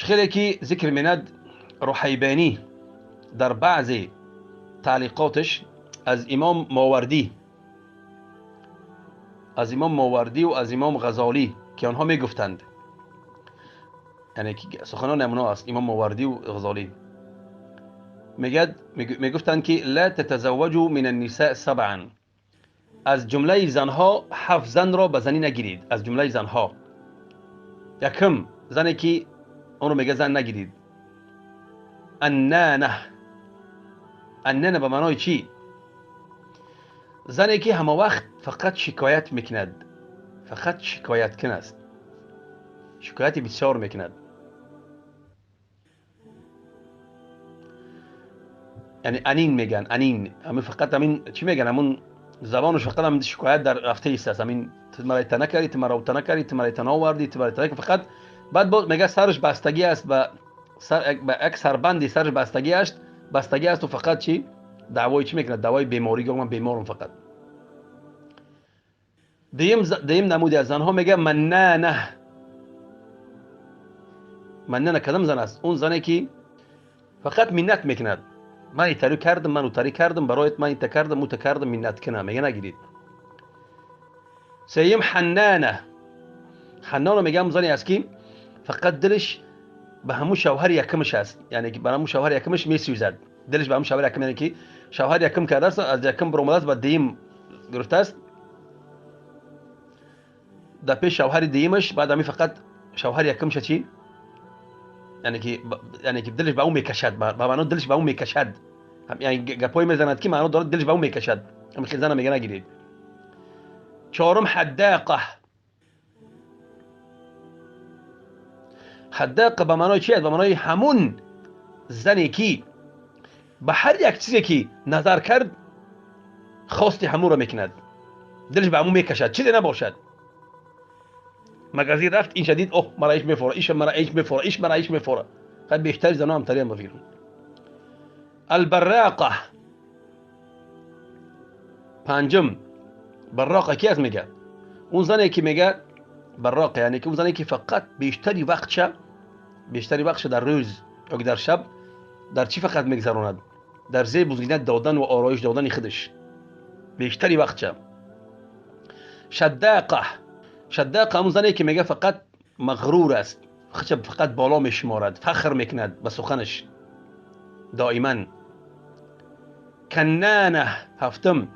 Чӣ хеле ки зикр менад Рухайбанӣ дар баъзе таълиқоташ аз имом Мовардӣ, аз имом Мовардӣ ва аз имом Ғазолӣ, ки онҳо мегуфтанд, яъне ки суханони ҳамонҳо аст, имом Мовардӣ ва Ғазолӣ мегӯяд, мегуфтанд ки ла татазавваҷу мин аннисаъ сабъан, аз ҷумлаи занҳо 7 занро ба занӣ нагиред. Аз ҷумлаи занҳо якум зане ки онро мегӯяд зан нагиред, аннана. Аннана ба маънои чӣ? Зане ки ҳама вақт фақат шикоят мекунад, фақат шикояткун аст, шикояти бисёр мекунад. Яъне анин мегӯянд, анин ҳамин фақат ҳамин чӣ мегӯянд, ҳамун забонаш фақат ҳамин шикоят дар рафта истааст. Ҳамин ту маро ита накардӣ, ту маро ута накардӣ, ту маро ита наовардӣ, ту маро ита накардӣ, фақат баъд боз мегӯяд сараш бастагӣ аст ба сар, ба як сарбанди сараш бастагӣ аст, бастагӣ аст, ва фақат чӣ даъвои чӣ мекунад? Даъвои беморӣ, гӯ ман беморам фақат. Дуюм намуди аз занҳо мегӯяд маннана. Маннана кадом зан аст? Он зане ки фақат миннат мекунад. Ман итари кардам, ман утари кардам, бароят ман ита кардам, ута кардам, миннат кунам, мегӯяд нагиред. Сеюм ҳаннана. Ҳаннана мегӯям зане аст ки фақат дилаш ба ҳамун шавҳари якумаш аст, яъне ки ба ҳамун шавҳари якумаш месӯзад. Дилаш ба ҳамун шавҳари якум, яъне ки шавҳари якум кардааст, аз якум баромадааст, ба дуюм гирифтааст, дар пеш шавҳари дуюмаш, баъд ҳамин фақат шавҳари якумша чӣ? Яъне ки дилаш ба ӯ мекашад, ба маъно дилаш ба ӯ мекашад, яъне гапҳое мезанад ки маъно дорад дилаш ба ӯ мекашад. Ҳамин хел зана мега нагиред. Чорум ҳаддақа. Ҳаддақа ба маънои чи аст? Ба маънои ҳамун зане ки ба ҳар як чизе ки назар кард хости ҳамунро мекунад, дилаш ба ҳамун мекашад, чизе набошад. Магазин рафт, ин шадид, оҳ, мара иш мефора, иш мара иш мефора, иш мара иш мефора. Хай бештари занҳо ҳам тариам ба фикрам. Албаррақа. Панҷум баррақа ки аст мегӯяд? Он зане ки мегӯяд баррақа, яъне ки он зане ки фақат бештари вақтша дар рӯз ё ки дар шаб дар чӣ фақат мегузаронад? Дар зебу зинат додан ва ороиш додани худаш бештари вақтша. Шаддақа. Шаддақа ҳамон зане ки мегӯяд фақат мағрур аст, худша фақат боло мешуморад, фахр мекунад ба суханаш доиман. Каннана. Ҳафтум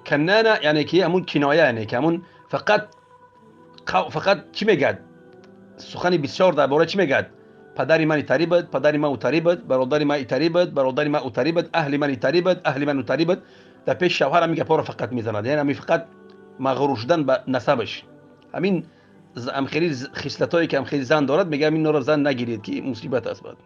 каннана, яъне ки ҳамун киноя, яъне ки ҳамун фақат чӣ мегӯяд? Сухани бисёр дар бораи чӣ мегӯяд? Падари ман итари буд, падари ман утари буд, бародари ман итари буд, бародари ман утари буд, аҳли ман итари буд, аҳли ман утари буд. Дар пеши шавҳар ҳамин гапҳоро фақат мезанад, яъне ҳамин фақат мағрур шудан ба насабаш. Ҳамин ҳамхели хислатҳое ки ҳамхели зан дорад, мегӯяд ҳаминҳоро зан нагиред ки мусибат аст. Баъд